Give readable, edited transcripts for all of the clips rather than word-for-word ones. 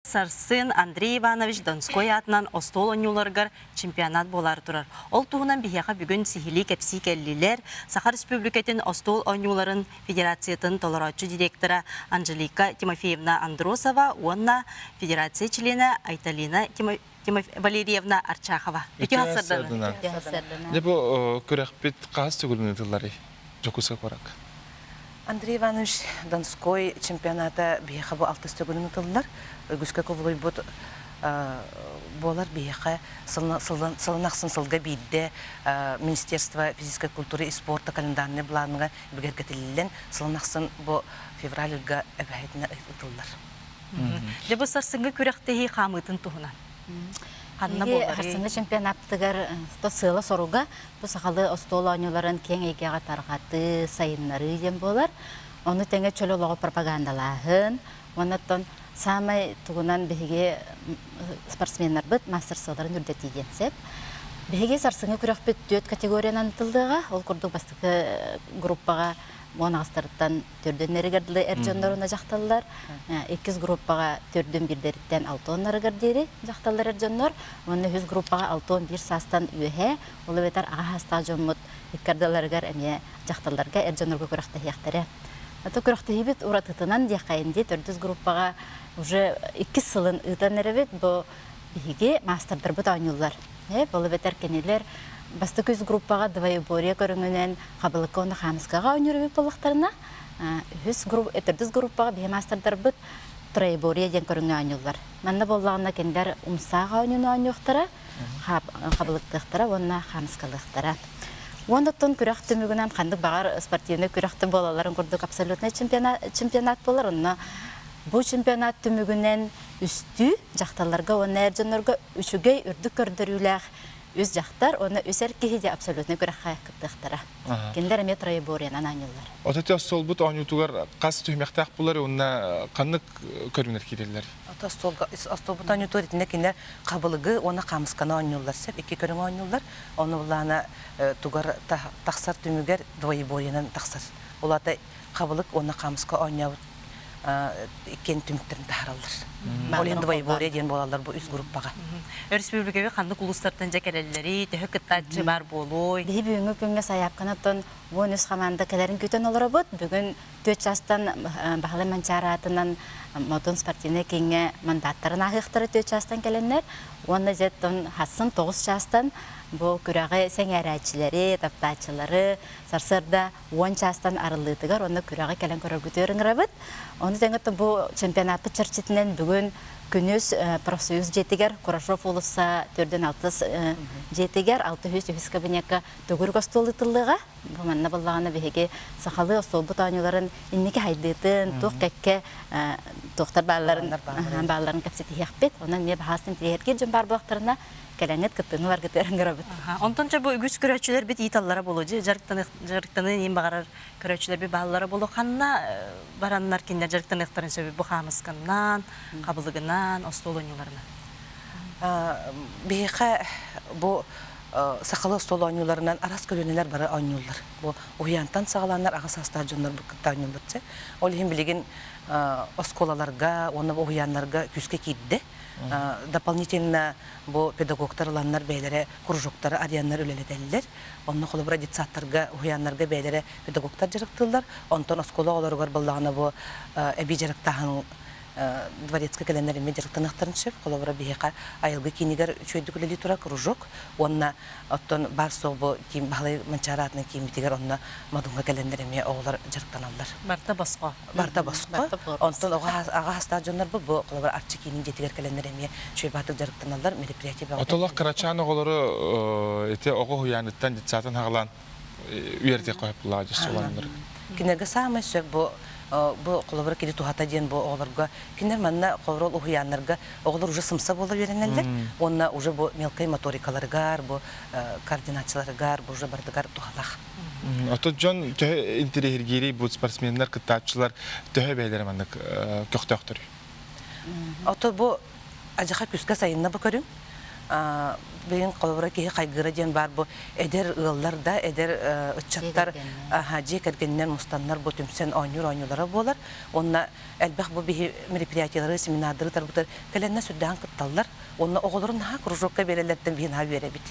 Сарсын Андрей Иванович Донской аатынан остуол оонньууларыгар чемпионат буолаары турар. Ол туһунан биһиэхэ бүгүн сиһилии кэпсии кэллилэр Саха Республикатын остуол оонньууларын Федерациятын толорооччу директора Анжелика Тимофеевна Андросова уонна Федерация чилиэнэ Айталина Валерьевна Арчахова. Үтүө сарсыарданан. Дьэ бу күрэхпит хаһыс төгүлүн ыытылларый? Дьокуускай куоракка. Андрей Иванович Донской чемпионата биһиэхэ бу алтыс төгүлүн ытыллар. Үгүскэ кубулуйбут буолар биһиэхэ сылын ахсын сылга биирдэ Министерство физической культуры и спорта календарный планыга бигэргэтиллэн сылын ахсын бу февраль ыйга эбэһэтинэ ытыллар. Дьэ бу сарсыҥҥы күрэхтэһии хаамыытын туһунан. Ханна Биһиги буоларый? сарсыҥҥы чемпионаттыгар сыала-соруга бу сахалыы остуол оонньууларын киэҥ эйгэҕэ тарҕатыы, сайыннарыы диэн буолар. Ону тэҥэ чөл олоҕу пропагандалааһын уонна оттон саамай тугунан биһиги спортсменнарбыт маастарыстыбаларын үрдэтии диэн сөп. Биһиги сарсыҥҥы күрэхпит түөрт категориянан ыытыллыаҕа. Ол курдук бастакы группаҕа 10 аҕыстарыттан төрдүннэригэр дылы эр дьоннор уонна дьахталлар, иккис группаҕа төрдүн биирдэриттэн алтыоннарыгар диэри дьахталлар эр дьоннор уонна үһүс группаҕа 61 саастан үөһээ, ол эбэтэр аҕа саастаах дьоммут икки ардыларыгар эмиэ дьахталларга эр дьоннорго күрэхтэһиэхтэрэ. Ото күрэхтэһиибит уратытынан диэххэйин дии, төрдүс группаҕа уже иккис сылын ыытан эрэбит, бу биһиги маастардарбыт оонньууллар. Ол эбэтэр кинилэр бастакы үс группаҕа двоеборье көрүҥүнэн хабылыкка уонна хаамыскаҕа оонньуур эбит буоллахтарына, үһүс төрдүс группаҕа биһи маастардарбыт троеборье диэн көрүҥҥэ оонньууллар. Манна буоллаҕына кинилэр умсаах оонньууну оонньуохтара, хабылыктыахтара уонна хаамыскалыахтара. Уонна оттон күрэх түмүгүнэн ханнык баҕар спортивнай күрэхтэ буолалларын курдук абсолютнай чемпионат буолар. Онно бу чемпионат түмүгүнэн үстүү дьахталларга уонна эр дьоннорго үчүгэй үрдүк көрдөрүүлээх үс дьахтар уонна үс эр киһи дьэ абсолютнай күрэххэ кыттыахтара. Кинилэр эмиэ троеборьенан оонньууллар. Ототи остуолбут оонньуутугар хас түһүмэхтээх булар уонна ханнык көрүҥнэр киирэллэр? Ото остуолга остуолбут оонньуутугар итиннэ кинилэр хабылыгы уонна хаамысканы оонньууллар сөп икки көрүҥ оонньууллар. Ону булаана тугар тахсар түмүгэр двоеборьенан тахсар. Ол аата хабылык уонна хаамыска оонньообут иккиэн түмүктэрин таһаараллар. Ол иһин двоеборье диэн буолаллар бу үс группаҕа. Өрөспүүбүлүкэҕэ ханнык улуустартан дьэ кэлэллэрий, төһө кыттааччы баар буолуой? Биһи бүгүҥҥү күҥҥэ сайаапканы оттон 13 хамаанда кэлэрин күүтэн олоробут. Бүгүн 4 чаастан Баһылай Манчаары аатынан Модун спортивнай кииҥҥэ мандаттарын ааһыахтара 4 чаастан кэлэннэр. Уонна дьэ оттон хассын 9 чаастан бу күрэҕи сэҥээрээччилэри, таптааччылары сарсыарда 10 чаастан арыллыытыгар уонна күрэҕи кэлэн көрөргүтүгэр ыҥырабыт. Ону тэҥэ бу чемпионаппыт чэрчитинэн бүгүн күнүс профсоюз дьиэтигэр Курашов уулусса 4-6 дьиэтигэр 603 кабинекка төгүрүк остуол ыытыллыаҕа. Бу манна буоллаҕына биһиги сахалыы остуолбут оонньууларын инники хайдыытын, туох кэккэ туохтар баалларын баалларын кэпсэтиһиэхпит. Онон эмиэ баһаастан тириэһэргиир дьон баар буоллахтарына кэлэҥҥит кыттыыны ыларгытыгар ыҥырабыт. Онтон дьэ бу үгүс көрөөччүлэрбит ыыталлара буолуо дьэ дьарыктаныан иһин баҕарар көрөөччүлэрбит бааллара буолуо ханна бараннар кинилэр дьарыктаныахтарын сөбүй бу хаамысканнан, хабылыгынан, остуол оонньууларынан? Биһиэхэ бу сахалыы остуол оонньууларынан араас көлүөнэлэр бары оонньууллар. Бу уһуйаантан саҕалааннар аҕа саастаах дьоннор кытта оонньууллар. Ол иһин билигин оскуолаларга уонна уһуйааннарга күүскэ киирдэ. Дополнительно бу педагогтар ыланнар бэйэлэрэ кружоктары арыйаннар үлэлэтэллэр. Онно холобура детсадтарга, уһуйааннарга бэйэлэрэ педагогтар дьарыктыыллар. Онтон оскуола оҕолоругар буоллаҕына бу эбии дьарыктааһын дворецка кэлэннэр эмиэ дьарыктаныахтарын сөп. Холобура биһиэхэ айылгы киинигэр үчүгэйдик үлэлии турар кружок уонна оттон баар суох бу киин Баһылай Манчаары аатынан кииммитигэр онно Модуҥҥа кэлэннэр эмиэ оҕолор дьарыктаналлар. Барыта босхо. Барыта босхо. Онтон оҕо аҕа саастаах дьоннор бу бу холобура Арчы киинин дьиэтигэр кэлэннэр эмиэ үчүгэй баатык дьарыктаналлар мероприятие бөҕө. Отолох кырачаан оҕолору ити оҕо уһуйааныттан детсадтан хаҕалаан үөрэтиэххэ сөп булаа дьиссуланнар. Кинилэргэ саамай сөп бу бу холобура кини туһата диэн бу оҕолорго кинилэр манна холобура уһуйааннарга оҕолор уже сымса буола үөрэнэллэр уонна уже бу мелкай моторикаларыгар бу координацияларыгар бу уже барытыгар туһалаах. Ото дьон төһө интэриэһиргиирий бу спортсменнар кыттааччылар төһө бэйэлэрэ маннык көхтөөхтөрүй? Ото бу адьаха күскэ сайынна бу көрүҥ. Билигин холобура киһи хайгыыра диэн баар бу эдэр ыаллар да, эдэр ыччаттар дьиэ кэргэнинэн мустаннар бу түмсэн оонньуур оонньуулара буолар. Уонна элбэх бу биһи мероприятиелары, семинардары тарбытар кэлэннэ сүрдээҕин кытталлар. Уонна оҕолорун наһаа кружокка биэрэллэртэн биһи наһаа үөрэбит.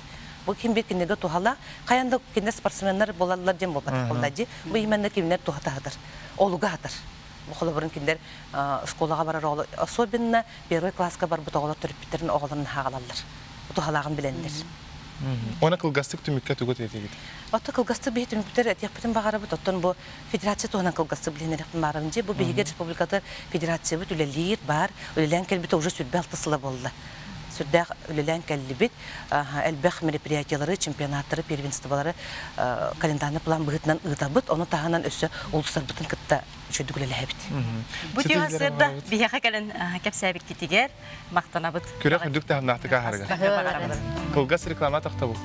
Бу ким бир кинилэргэ туһалаах, хайан да кинилэр спортсменнар буолаллар диэн буолбатах буолла дии. Бу именно кинилэр туһата сытар, олуга сытар. Бу холобурун кинилэр школаҕа барар оҕолор, особенно первый класска барбыт оҕолор төрөппүттэрин оҕолорун наһаа аҕалаллар. Туһалааҕын билэннэр. Уонна кылгастык түмүккэ тугу этиэххит? Оттон кылгастык биһи түмүктэр этиэхпитин баҕарабыт. Оттон бу федерация туһунан кылгастык билиһиннэриэхпин баҕарабын. Дьэ, бу биһиги республиката федерациябыт үлэлиир, баар. Үлэлээн кэлбитэ уже 26 сыла буолла. Сүрдээх үлэлээн кэллибит. Элбэх мероприятиелары, чемпионаттары, первенстволары календарный план быһыытынан ыытабыт. Ону таһынан өссө улуустарбытын кытта үчүгдүк үлэлэһэбит. Бу түүн сырда биһиэхэ кэлэн кэпсээбиккитигэр махтанабыт. Күрэх үрдүк таһымнаахтык ааһарга. Кылгас реклама тохтобул.